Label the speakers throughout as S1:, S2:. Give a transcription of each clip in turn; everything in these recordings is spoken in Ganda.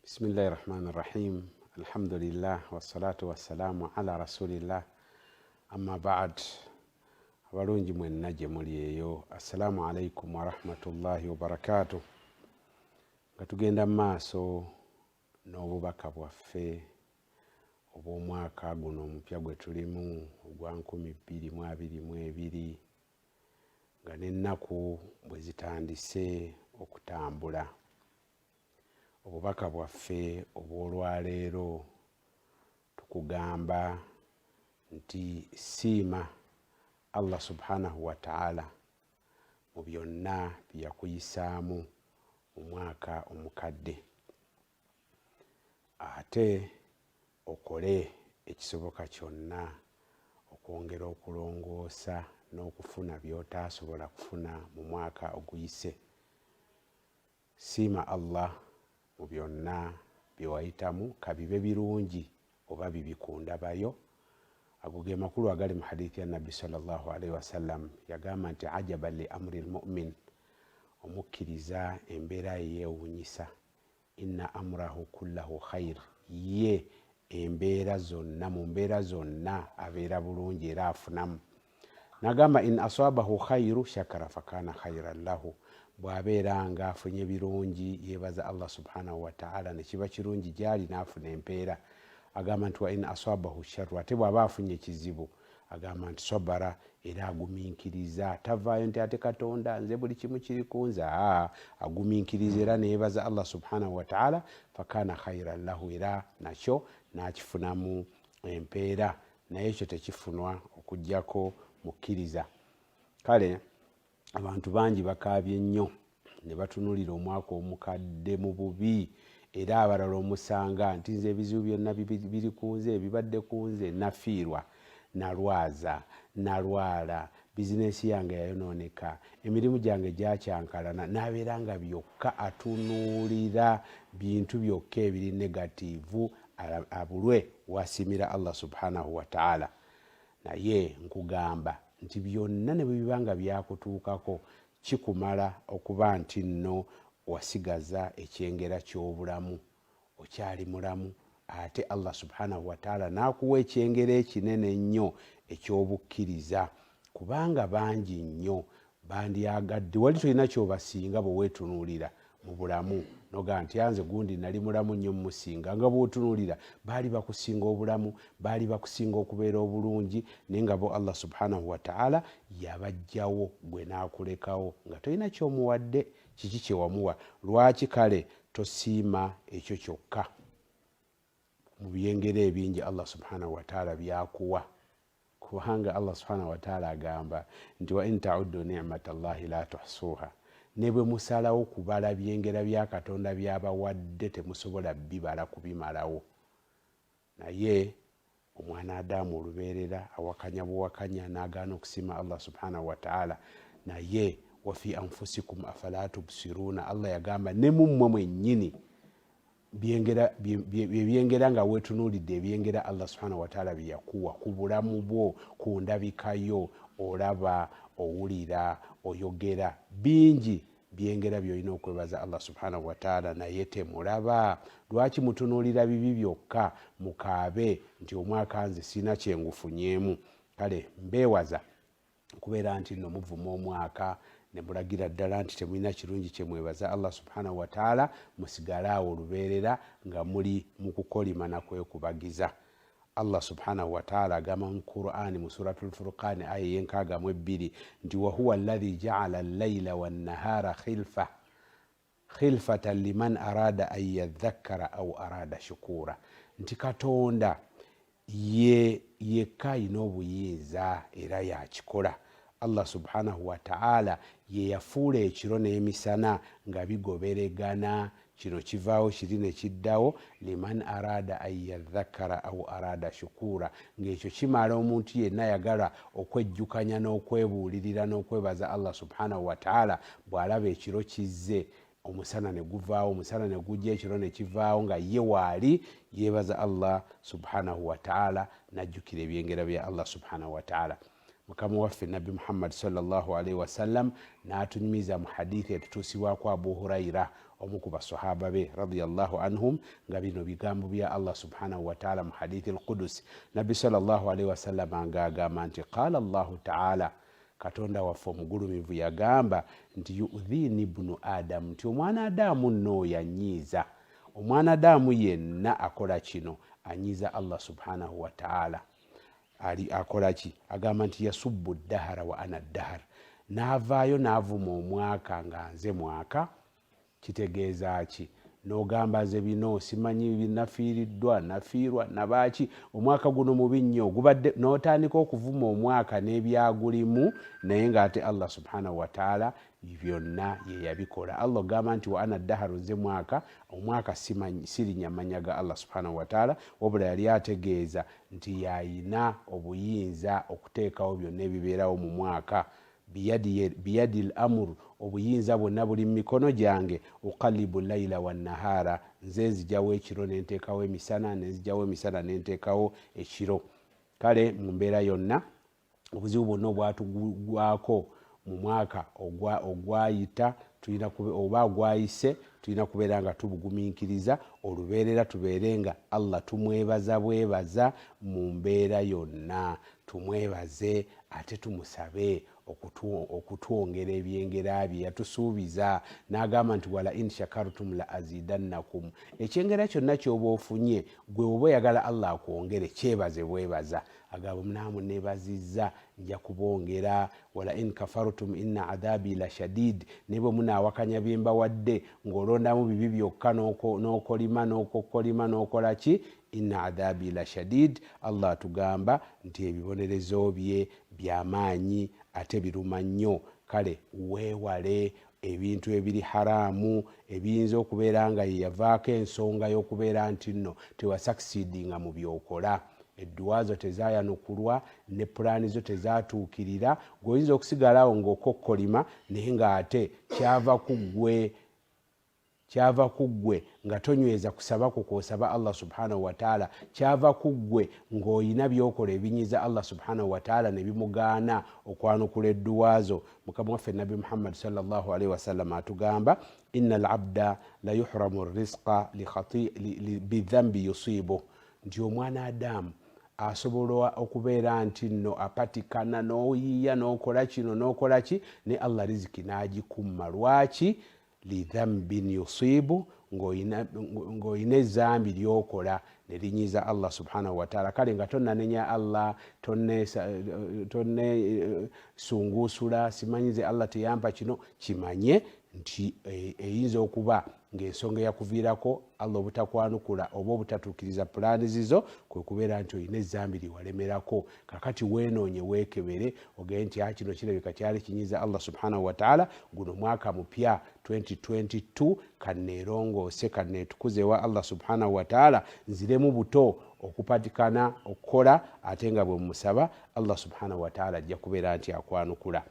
S1: Bismillahi rahmani rahim, alhamdulillah wassalatu wassalamu ala rasulillah, amma ba'd. Abalungi mwenna gye muli eyo, assalamu alaikum warahmatullahi wabarakatuh. Nga tugenda mu maaso n'obubaka bwaffe obw'omwaka guno omupya gwe tulimu ogwa 2022, nga n'ennaku bwe zitandise okutambula. Obubaka bwaffe obw'olwaleero tukugamba nti siima Allah subhanahu wataala mu byonna bye yakuyisaamu mu mwaka omukadde, ate okole ekisoboka kyonna okwongera okulongoosa n'okufuna by'otaasobola kufuna mu mwaka oguyise. Siima Allah mu byonna bye wayitamu, kabibe birungi oba bibi ku ndabayo. Ago ge makulu agali mu hadithi ya Nabbi sallallahu alaihi wasallam. Yagamba nti ajaban li amri lmumin, omukkiriza embeera ye yeewuunyisa, inna amrahu kullahu khair, ye embeera zonna, mu mbeera zonna abeera bulungi era afunamu. Nagamba in asabahu khairu shakara fakana khairan lahu, bw'abeera nga afunye birungi yeebaza Allah subhanahu wataala nekiba kirungi gyali n'afuna empeera. Agamba nti wa in asabahu sharru, ate bw'aba afunye ekizibu agamba nti sabara, era agumiikiriza, tavaayo nti ate Katonda nze buli kimu kiri kunze. Aa, agumiikiriza era neyebaza Allah subhanahu wataala, fakana khairan lahu, era nakyo n'akifunamu empeera. Naye ekyo tekifunwa okugjako mukkiriza. Kale abantu bangi bakaabye nnyo ne batunulira omwaka omukadde mu bubi, era abalala omusanga nti nze ebizibu byonna biri ku nze, bibadde ku nze, nafiirwa, nalwaza, nalwala, bizinensi yange yayonooneka, emirimu gyange gyakyankalana, n'abeera nga byokka atunuulira bintu byokka ebiri negatiivu, abulwe wasiimira Allah subhanahu wataala. Naye nkugamba nti byonna ne bwe biba nga byakutuukako, kikumala okuba nti nno wasigaza ekyengera ky'obulamu, okyali mulamu, ate Allah subhanahu wataala n'akuwa ekyengera ekinene ennyo eky'obukkiriza. Kubanga bangi nnyo bandyagadde, wali tolina kyobasinga bwe weetunuulira mu bulamu nogaa nti anze gundi nali mulamu nnyo mumusinga. Nga bwotunuulira baali bakusinga obulamu, baali bakusinga okubeera obulungi, naye nga bo Allah subhanahu wataala yabajjawo gwe n'akulekawo nga tolina kyomuwadde. Kiki kyewamuwa? Lwaki kale tosiima ekyo kyokka mu byengera ebingi Allah subhanahu wataala byakuwa? Kubanga Allah subhanahu wataala agamba nti wa in tauddu nimata llahi la tuhsuha, ne bwe musalawo kubala byengera bya Katonda byabawadde temusobola bibala kubimalawo. Naye omwana Adamu olubeerera awakanya buwakanya n'agaana okusiima Allah subhanahu wataala. Naye wafi anfusikum afala tubsiruuna, Allah yagamba ne mummwe mwennyini byebyengera nga weetunuulidde ebyengera Allah subhanahu wataala byeyakuwa ku bulamu bwo, ku ndabikayo, olaba, owulira, oyogera, bingi byengera byolina okwebaza Allah subhanahu wataala, naye temulaba. Lwaki mutunuulira bibi byokka mukaabe nti omwaka nze sirina kyengufunyeemu? Kale mbeewaza okubeera nti nno muvuma omwaka ne mulagira ddala nti temulina kirungi kyemwebaza Allah subhanahu wataala, musigale awo olubeerera nga muli mu kukolima nakwekubagiza. Allah subhanahu wataala agamba mu Qurani mu Suratu lfurqani aya eyenkaaga mu 2 nti wahuwa alladhi jaala llaila wannahara khilfa khilfatan liman arada an yadhakkara au arada shukura, nti Katonda ye yekka ayina obuyinza era yakikola. Allah subhanahu wataala ye yafuula ekiro n'emisana nga bigoberegana, kino kivaawo kiri ne kiddawo, liman arada an yadhakkara au arada shukura, ng'ekyo kimala omuntu yenna ayagala okwejjukanya n'okwebuulirira n'okwebaza Allah subhanahu wataala. Bw'alaba ekiro kizze, omusana ne guvaawo, omusana ne gujja, ekiro ne kivaawo, nga ye waali yeebaza Allah subhanahu wataala, najjukira ebyengera bya Allah subhanahu wataala. Mukama waffe Nabbi Muhammad sallallahu alaihi wasallam n'atunyumiza mu hadithi etutuusibwako Abu Huraira, omu ku basahaba be radiyallahu anhum, nga bino bigambo bya Allah subhanahu wataala mu hadithi al-Qudus. Nabbi sallallahu alaihi wasallam ng'agamba nti qala Allahu taala, Katonda waffe omugulumivu yagamba nti yudhini bnu Adamu, nti omwana Adamu nno oyo anyiiza. Omwana Adamu yenna akola kino anyiiza Allah subhanahu wataala. Ali akola ki? Agamba nti yasubbu ddahara wa ana ddahar, n'avaayo n'avuma omwaka nga nze mwaka. Kitegeeza ki? N'ogamba nze bino simanyi, nafiiriddwa, nafiirwa nabaaki, omwaka guno mubi nnyo gubadde, n'otandika okuvuma omwaka n'ebyagulimu, naye ng'ate Allah subhanahu wataala byonna ye yabikola. Allah ogamba nti wa ana daharu, nze mwaka, omwaka sirinya manya ga Allah subhanahu wataala, wabula yali ategeeza nti yayina obuyinza okuteekawo byonna ebibeerawo mu mwaka. Biyadi l amur, obuyinza bwonna buli mu mikono gyange. Uqalibu laila wannahara, nze nzijawo ekiro nenteekawo emisana, nenzijjawo emisana nenteekawo ekiro. Kale mu mbeera yonna, obuzibu bwonna obwatugwako mu mwaka ogwayita oba ogwayise, tulina kubeera nga tubugumiikiriza olubeerera, tubeere nga Allah tumwebaza bwebaza mu mbeera yonna, tumwebaze ate tumusabe okutwongera ebyengera bye yatusuubiza n'agamba nti wala in shakartum la azidannakum. Ekyengera kyonna ky'oba ofunye gwe oba oyagala Allah akwongere, kyebaze bwebaza. Agamba munaamu neebazizza, nja kubongera. Wala in kafartum inna adhabi la shadid, naye bwe munaawakanya bye mbawadde ng'olondamu bibi byokka n'okolima n'okokkolima n'okola ki, inna adhabi la shadid, Allah atugamba nti ebibonerezo bye byamaanyi ate biruma nnyo. Kale weewale ebintu ebiri haraamu ebiyinza okubeera nga yeyavaako ensonga y'okubeera nti nno tewasakisidinga mu byokola, edduwa zo tezayanukulwa ne pulaani zo tezaatuukirira. Gweoyinza okusigalawo ng'okokkolima, naye ng'ate kyava ku ggwe, kyava ku ggwe nga tonyweza kusaba kwo kwosaba Allah subhanahu wataala, kyava ku ggwe ng'olina byokola ebinyiza Allah subhanahu wataala ne bimugaana okwanukula edduwa zo. Mukama waffe Nabbi Muhammad sallallahu alaihi wasallam atugamba inna al abda la yuhramu rizqa bidhambi yusibu, nti omwana Adamu asobola okubeera nti nno apatikana n'oyiiya n'okola kino n'okola ki, ne Allah riziki n'agikumma. Lwaki? Lidhambin yusibu, ng'olina ezambi lyokola ne linyiza Allah subhanahu wataala. Kale nga tonnanenya Allah, tonnesunguusula, simanyize Allah teyampa kino, kimanye nti eyinza okuba ng'ensonga eyakuviirako Allah obutakwanukula oba obutatuukiriza pulaani zizo kwe kubeera nti olina ezambi liwalemerako. Kakati weenoonye, weekebere, ogende nti a kino kirabika kyali kinyiza Allah subhanahu wataala. Guno mwaka mupya 2022, kanneerongoose, kanneetukuze ewa Allah subhanahu wataala, nziremu buto okupatikana okukola, ate nga bwe musaba Allah subhanahu wataala ajja kubeera nti akwanukula.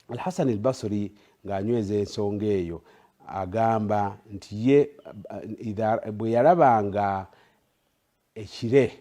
S1: Alhasan al Basri ng'anyweza ensonga eyo agamba nti ye bwe yalabanga ekire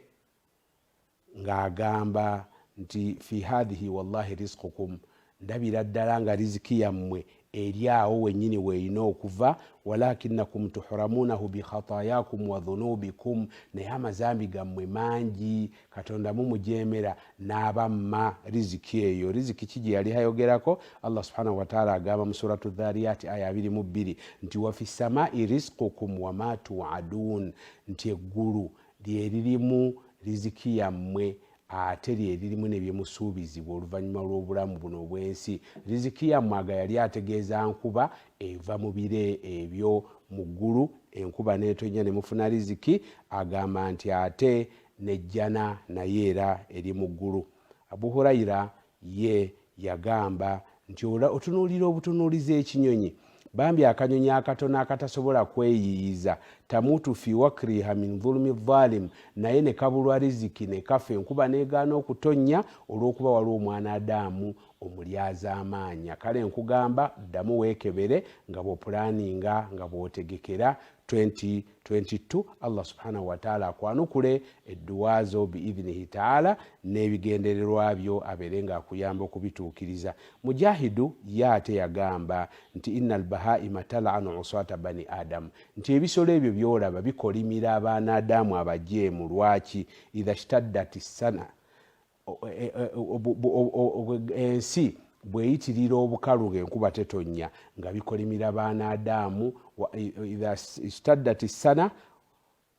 S1: ng'agamba nti fi hathihi wallahi rizqukum, ndabira ddala nga riziki yammwe eri awo wennyini weerina okuva, walakinakum tuhramunahu bikhatayakum wa dhunubikum, naye amazambi gammwe mangi, Katonda mumujeemera n'abamma riziki eyo. Riziki ki gye yali ayogerako? Allah subhanahu wataala agamba mu suratu Dhariyati aya 22 nti wafi samai rizqukum wama tuadun, nti eggulu lyeririmu riziki yammwe ate lyeririmu nebyemusuubizibwa oluvannyuma lw'obulamu buno obw'ensi. Riziki yammwe aga yali ategeeza nkuba eva mu bire ebyo mu ggulu, enkuba n'etonnya ne mufuna riziki. Agamba nti ate nejjana naye era eri mu ggulu. Abu Huraira ye yagamba nti otunuulira obutunuulizi ekinyonyi, bambi akanyonyi akatono akatasobola kweyiiyiza, tamutu fi wakriha min dhulumi dhalim, naye ne kabulwa riziki ne kafa enkuba n'egaana okutonnya olw'okuba waliwo omwana Adamu omulyazaamaanya. Kale nkugamba ddamu weekebere nga bw'opulaninga, nga bw'otegekera 2022. Allah subhanahu wataala akwanukule edduwa zo biidhinihi taala, n'ebigendererwa byo abeere nga akuyamba okubituukiriza. Mujahidu ye ate yagamba nti inna albahaima talanu uswata bani adamu, nti ebisolo ebyo byolaba bikolimira abaana adamu abajeemu. Lwaki? Idha shtaddat sana, ensi bweyitirira obukalu ng'enkuba tetonnya, nga bikolimira baana adamu. Idha shtaddat sana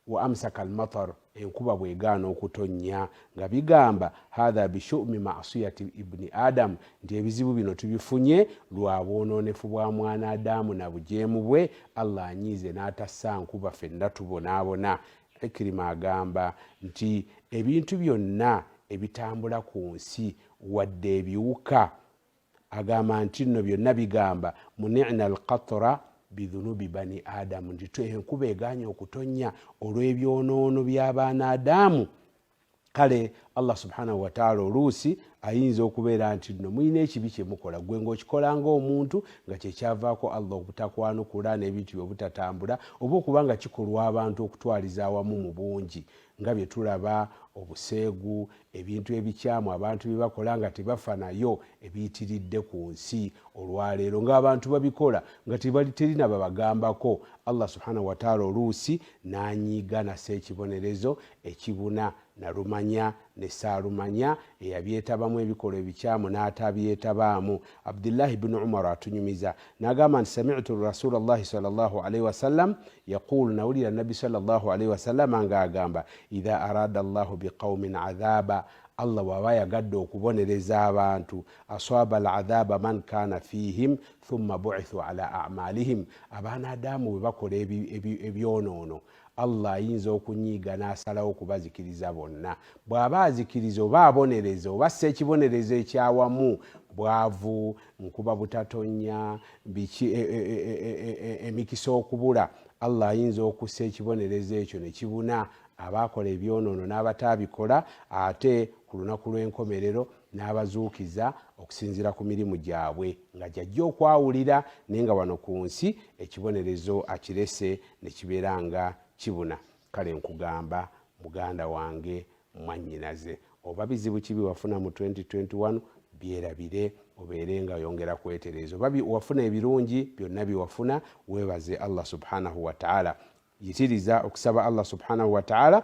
S1: wa amsaka almatar, enkuba bwegaana okutonnya, nga bigamba hatha bishumi masiyati ibuni adamu, nti ebizibu bino tubifunye lwa bwonoonefu bwa mwana adamu na bujeemu bwe. Allah anyiize n'atassa nkuba, fenna tubonaabona. Ikirima agamba nti ebintu byonna ebitambula ku nsi, wadde ebiwuka, agamba nti nno byonna bigamba munina alqatra bidhunubi bani adamu, nti enkuba eganye okutonnya olw'ebyonoono by'abaana adamu. Kale Allah subhanahu wataala oluusi ayinza okubeera nti nno mulina ekibi kyemukola, gwe ngaokikola ngaomuntu, nga kyekyavaako Allah obutakwanukula n'ebintu bye obutatambula, oba okuba nga kikolwa abantu okutwaliza awamu mu bungi, nga bye tulaba obuseegu, ebintu ebikyamu abantu bye bakola nga tebafa nayo, ebiyitiridde ku nsi olwaleero, ng'abantu babikola nga terina babagambako. Allah subhanahu wataala oluusi n'anyiiga nassa ekibonerezo ekibuna nalumanya ne saalumanya, eyabyetabamu ebikolwa ebikyamu n'atabyetabaamu. Abdillahi bnu Umar atunyumiza n'agamba nti samitu rasulallahi salllah alaihi wasallam yaqulu, nawulira Nabbi salllah alaihi wasallama ng'agamba idha arada llahu biqaumin adhaba, Allah bw'aba ayagadde okubonereza abantu, aswaba al adhaba man kana fihim thumma buithu ala amalihim. Abaana adamu bwe bakola ebyonoono, Allah ayinza okunyiiga n'asalawo okubazikiriza bonna. Bw'aba azikiriza oba abonereza oba ssa ekibonerezo ekyawamu, bwavu, nkuba butatonya, biki, emikisa okubula, Allah ayinza okussa ekibonerezo ekyo ne kibuna abaakola ebyonoono n'abataabikola, ate ku lunaku lw'enkomerero n'abazuukiza okusinziira ku mirimu gyabwe nga gyajja okwawulira, naye nga wano ku nsi ekibonerezo akirese ne kibeera nga kibuna. Kale nkugamba muganda wange, mwannyinaze, oba bizibu kibi wafuna mu 2021, byerabire, obeere nga oyongera kwetereeza. Oba wafuna ebirungi, byonna byewafuna weebaze Allah subhanahu wataala. Yitiriza okusaba Allah subhanahu wataala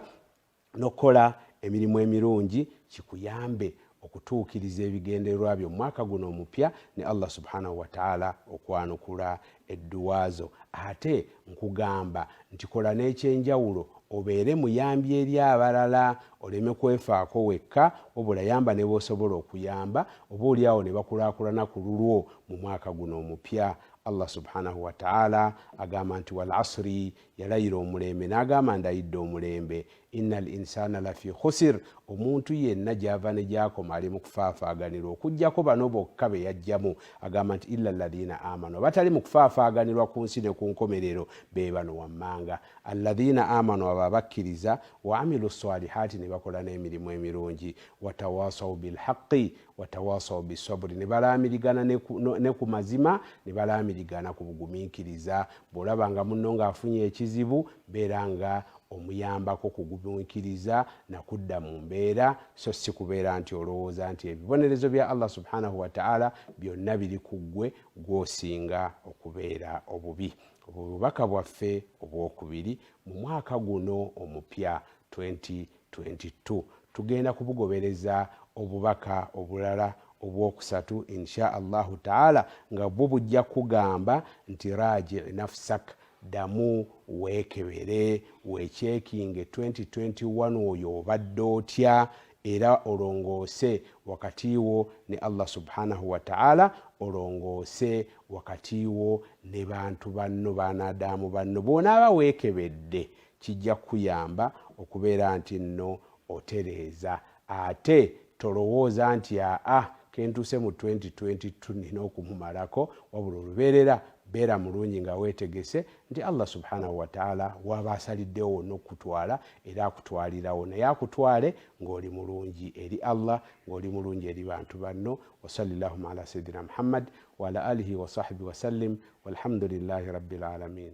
S1: n'okukola emirimu emirungi kikuyambe okutuukiriza ebigendererwa byo mu mwaka guno omupya, ne Allah subhanahu wataala okwanukula edduwa zo. Ate nkugamba nti kola n'ekyenjawulo, obeere muyambi eri abalala, oleme kwefaako wekka, wabula yamba ne b'osobola okuyamba, oba oliawo ne bakulaakulana ku lulwo mu mwaka guno omupya. Allah subhanahu wataala agamba nti wal asri, yalayira omulembe n'agamba ndayidde omulembe, inna al insana lafi khusir, omuntu yenna gyava ne gyakoma ali mu kufaafaaganirwa, okugyako bano bokka be yajjamu. Agamba nti illa alladhina amanu, abatali mu kufaafaaganirwa ku nsi ne ku nkomerero be bano wammanga, alladhina amanu, abo abakkiriza, wa amilu salihati, ne bakola n'emirimu emirungi, watawasau bilhaqi watawasau bisaburi, ne balaamirigana ne ku mazima, ne balaamirigana ku bugumiikiriza. Bw'olaba nga munno ng'afunye ekizibu, beera nga omuyambako kugumiikiriza nakudda mu mbeera, so si kubeera nti olowooza nti ebibonerezo bya Allah subhanahu wataala byonna biri ku ggwe gw'osinga okubeera obubi. Obwo bubaka bwaffe obwokubiri mu mwaka guno omupya 2022. Tugenda kubugobereza obubaka obulala obwokusatu insha allahu taala, nga bwo bujja kugamba nti raji nafsak, ddamu weekebere, weekyekinge 2021 oyo obadde otya, era olongoose wakati wo ne Allah subhanahu wataala, olongoose wakati wo ne bantu banno, baanaadaamu banno. Bw'onaaba weekebedde kijja kukuyamba okubeera nti nno otereeza. Ate tolowooza nti aa kentuuse mu 2022 nina okumumalako, wabula olubeerera beera mulungi nga weetegese nti Allah subhanahu wataala waaba asaliddewo wonna okukutwala era akutwalirawo, naye akutwale ng'oli mulungi eri Allah, ng'oli mulungi eri bantu banno. Wasalli llahuma ala sayidina Muhammad waala alihi wasahbi wasallim, walhamdulillahi rabbil alamin.